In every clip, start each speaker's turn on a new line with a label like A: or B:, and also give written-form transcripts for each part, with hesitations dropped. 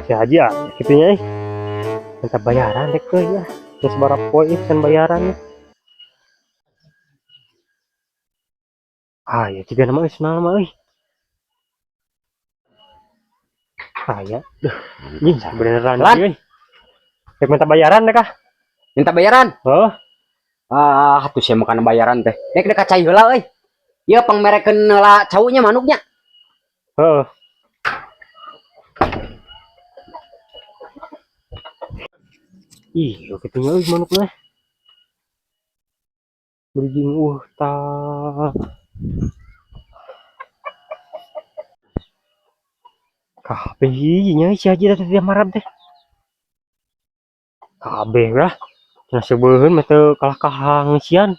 A: Si Haji ah, kitunya eh. Minta bayaran deh ke ya. Terus sabaraha poe ih can bayaran nih. Ah, ya juga nama euy senal mah euy. Ah ya, duh, anjing beneran
B: Lan.
A: euy. Rek minta bayaran deh kah?
B: Minta bayaran.
A: Oh,
B: Ah, tuh sia makan bayaran teh. Nek dek cai heula euy. Ieu pangmerekeun heula caunya manuknya.
A: Heeh. Ih, kitunya euy manukna. Bridging tah. Kabeh nya si Haji teh marab teh. Kabeh lah. Cenah seubeuheun mah teu kalah ka hangsian.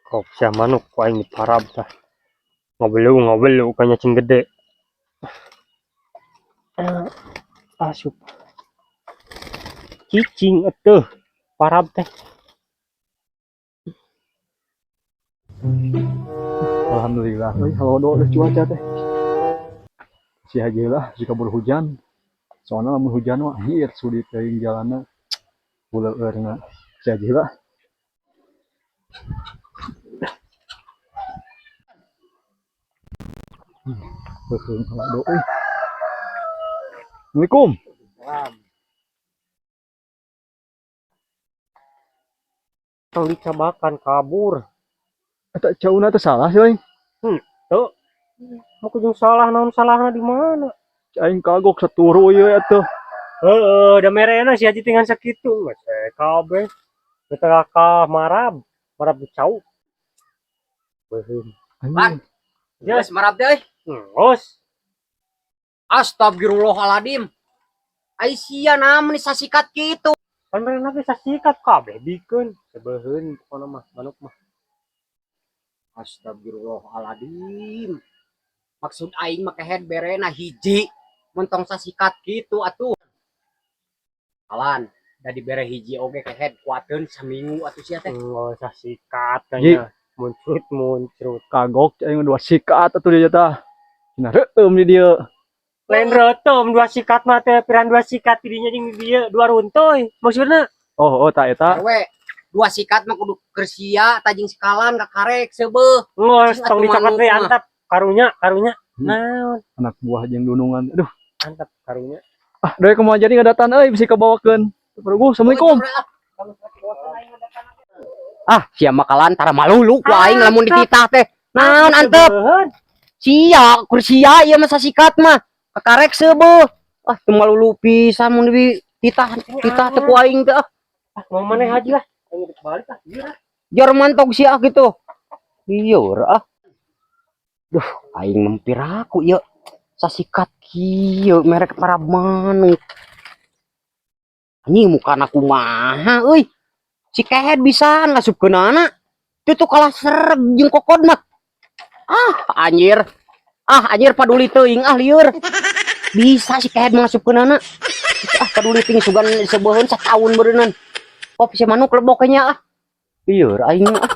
A: Kok sia manuk ku aing diparab tah. Ngabelu ngabelu kanya cing gede. Eh, asup. Cicing atuh parab teh.
C: Alhamdulillah, euy halodo deh cuaca teh. Si Haji lah jika berhujan. Soalnya lamun hujan mah anjir sulit teuing jalanna. Buleueurna. Si Haji lah. Beuheung halodo euy. Assalamualaikum.
A: Tong dicabakan kabur.
C: Eta cauna teh salah sih aing.
A: Tuh. Mau jeung salah naon salahna di mana?
C: Aing kagok saturu ieu atuh.
A: Heeh, da merena si Haji tinggal sakitu. Geus kabeh. Kita ka marab, marab cau. Beuheung.
B: Lan.
A: Ya.
B: Geus marab teh euy.
A: Geus.
B: Astagfirullahaladzim. Ai sia naon nih sasikat kitu.
A: Kan merena ge sasikat kabeh bikeun. Sebeuheun pokona mah manuk mah.
B: Astagfirullahaladzim. Maksud aing mah kehed berena hiji mentong sasikat kitu atuh. Alan, da dibere hiji oge kehed kuateun saminggu atuh sia teh.
A: Enggak usah sikat kayaknya. Muncrut muncrut.
C: Kagok aing dua sikat atuh dia tah. Cenah reuteum di dieu.
A: Lain reuteum dua sikat mah teh piran dua sikat tidinya jeung di dieu dua runtuy. Maksudna
C: Oh, oh tak eta.
B: RW, dua sikat mah kudu keur sia tajing sekalan kakarek seubeuh.
A: geus tong
B: Atuh
A: dicokot
B: manuk
A: we
B: mah.
A: antap karunya karunya.
C: Hmm.
A: Naon
C: Anak buah jeung dunungan. Aduh,
A: antap karunya.
C: ah deui kumaha jadi ngadatan euy bisi kabawakeun. Pergu, Assalamualaikum.
B: Ah, sia makalan tara malulu ku aing lamun dititah teh. Naon antep?
A: Sebeuheun.
B: Sia, kur sia ieu mah sasikat mah. Kakarek seubeuh. Ah, teu malulu pisan mun dititah titah teh ku aing teh ah.
A: Ah, mau maneh haji lah. Aing geus balik ah. Ieu lah.
B: Jar mantog sia gitu. Lieur ah. Duh, aing mempiraku ieu. Sasikat kieu merek para manuk. Anjing mukana kumaha euy. Si kehed bisaan ngasupkeunana. Itu tuh kalah sereg jeung kokod mah. Ah, anjir. Ah, anjir paduli teuing ah lieur. Bisa si kehed ngasupkeunana. Ah, paduli teuing sugan sebeuheun sataun beureunan. Pop si manuk lebok nya ah. Lieur aing mah ah.